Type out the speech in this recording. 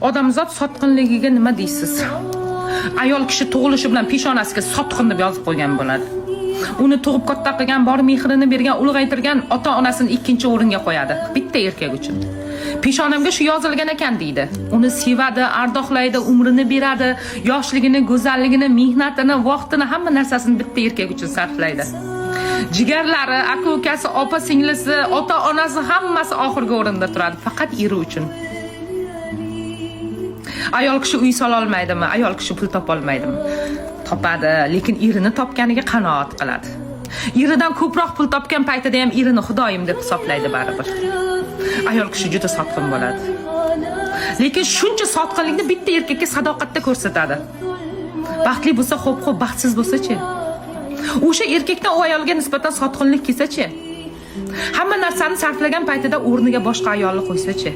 Odamzod sotqinligiga nima deysiz? Ayol kishi tug'ilishi bilan peshonasiga "sotqin" deb yozib qo'ygan bo'ladi. Uni tug'ib katta qilgan, bor mehrini bergan, ulg'aytirgan ota onasini ikkinchi o'ringa qo'yadi bitta erkak uchun. "Peshonamga shu yozilgan ekan", deydi. Uni sevadi, ardoqlaydi, umrini beradi, yoshligini, go'zalligini, mehnatini, vaqtini, hamma narsasini bitta erkak uchun sarflaydi. Jigarlari, aka ukasi, opa singlisi, ota onasi, hammasi oxirgi o'rinda turadi faqat eri uchun. Ayol kishi uy sololmaydimi? Ayol kishi pul topolmaydimi? Topadi, lekin erini topganiga qanoat qiladi. Eridan ko'proq pul topgan paytida ham erini xudoyim deb hisoblaydi baribir. Ayol kishi juda sotqin bo'ladi, lekin shuncha sotqinlikni bitta erkakka sadoqatda ko'rsatadi. Baxtli bo'lsa xo'p xo'p, baxtsiz bo'lsa-chi? O'sha erkakdan u ayolga nisbatan sotqinlik kelsa-chi? Hamma narsani sarflagan paytida o'rniga boshqa ayolni qo'ysa-chi?